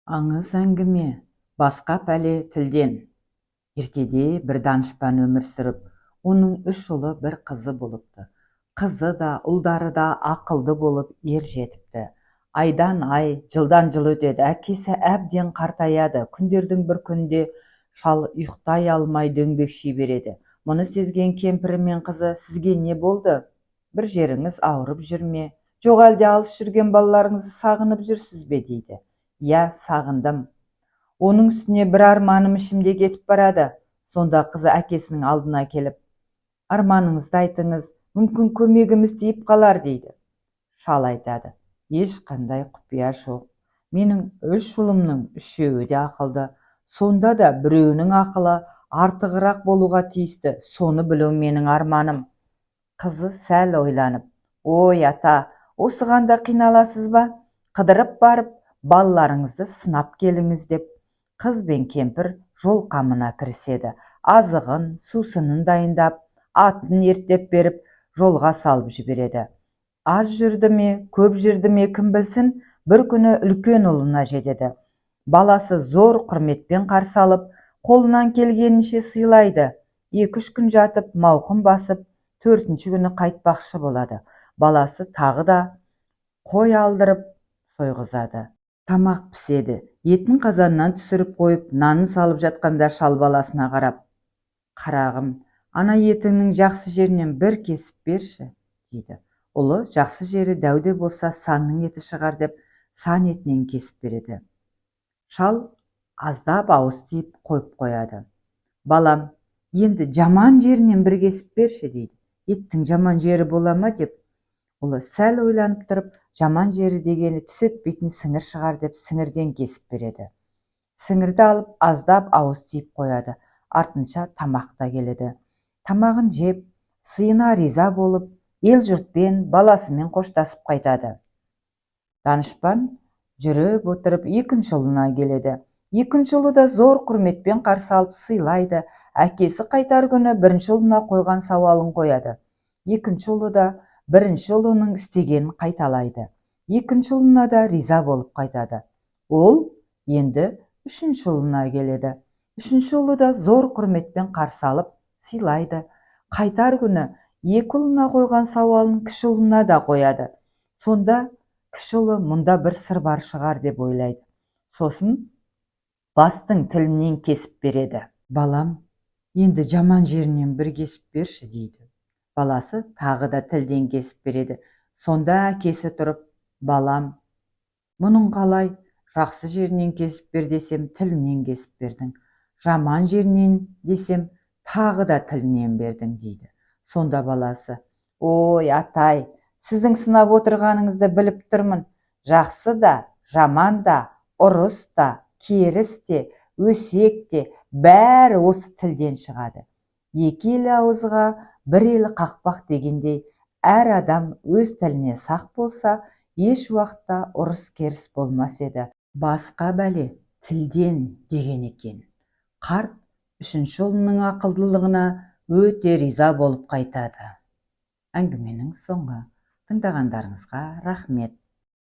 Аңыз әңгіме. Басқа пәле тілден. Ертеде бір данышпан өмір сүріп, оның үш ұлы, бір қызы болыпты. Қызы да, ұлдары да ақылды болып ер жетіпті. Айдан ай, жылдан жыл өтеді. Әкесі әбден қартаяды. Күндердің бір күнінде шал ұйықтай алмай дөңбекши береді. Мұны сезген кемпірі мен қызы: «Сізге не болды? Бір жеріңіз ауырып жүр ме, жоқ әлде алыс жүрген балаларыңызды сағынып жүрсіз бе?» – дейді. «Иә, сағындым. Оның үстіне бір арманым ішімде кетіп барады». Сонда қызы әкесінің алдына келіп: «Арманыңызды айтыңыз, мүмкін, көмегіміз тиіп қалар», – дейді. Шал айтады: «Ешқандай құпия жоқ. Менің үш ұлымның үшеуі де ақылды. Сонда да біреуінің ақылы артығырақ болуға тиісті. Соны білу менің арманым». Қызы сәл ойланып: «Ой, ата, осыған да қиналасыз ба? Қыдырып барып, балаларыңызды сынап келіңіз», – деп, қыз бен кемпір жол қамына кіріседі. Азығын, сусынын дайындап, атын ерттеп беріп, жолға салып жібереді. Аз жүрді ме, көп жүрді ме, кім білсін, бір күні үлкен ұлына жетеді. Баласы зор құрметпен қарсы алып, қолынан келгенінше сыйлайды. 2-3 күн жатып, мауқын басып, төртінші күні қайтпақшы болады. Баласы тағы да қой алдырып сойғызады. Тамақ піседі. Етін қазаннан түсіріп қойып, нанын салып жатқанда шал баласына қарап: «Қарағым, ана етіңнің жақсы жерінен бір кесіп берші», – дейді. Ұлы жақсы жері дәуде болса санның еті шығар деп, сан етінен кесіп береді. Шал аздап ауыз тиіп қойып қояды. «Балам, енді жаман жерінен бір кесіп берші», – дейді. «Еттің жаман жері бола ма?» – деп, ұлы сәл ойланып тұрып, жаман жері дегені тіс өтпейтін сіңір шығар деп, сіңірден кесіп береді. Сіңірді алып, аздап ауыз тиіп қояды. Артынша тамақ та келеді. Тамағын жеп, сыйына риза болып, ел жұртпен, баласымен қоштасып қайтады. Данышпан жүріп отырып екінші ұлына келеді. Екінші ұлы да зор құрметпен қарсы алып, сыйлайды. Әкесі қайтар күні бірінші ұлына қойған сауалын қояды. Екінші ұлы да бірінші ұлының істегенін қайталайды. Екінші ұлына да риза болып қайтады. Ол енді үшінші ұлына келеді. Үшінші ұлы да зор құрметпен қарсы алып, сыйлайды. Қайтар күні екі ұлына қойған сауалын кіші ұлына да қояды. Сонда кіші ұлы мұнда бір сыр бар шығар деп ойлайды. Сосын бастың тілінен кесіп береді. «Балам, енді жаман жерінен бір кесіп берші», – дейді. Баласы тағы да тілден кесіп береді. Сонда әкесі тұрып: «Балам, мұның қалай? Жақсы жерінен кесіп бер десем, тілінен кесіп бердің, жаман жерінен десем, тағы да тілінен бердің», – дейді. Сонда баласы: «Ой, атай, сіздің сынап отырғаныңызды біліп тұрмын. Жақсы да, жаман да, ұрыс та, керіс те, өсек те, бәрі осы тілден шығады. Екі елі ауызға, бір елі қақпақ дегендей, әр адам өз тіліне сақ болса, еш уақытта ұрыс керіс болмас еді. Басқа бәле тілден», – деген екен. Қарт үшінші ұлының ақылдылығына өте риза болып қайтады. Әңгіменің соңы. Тыңдағандарыңызға рахмет.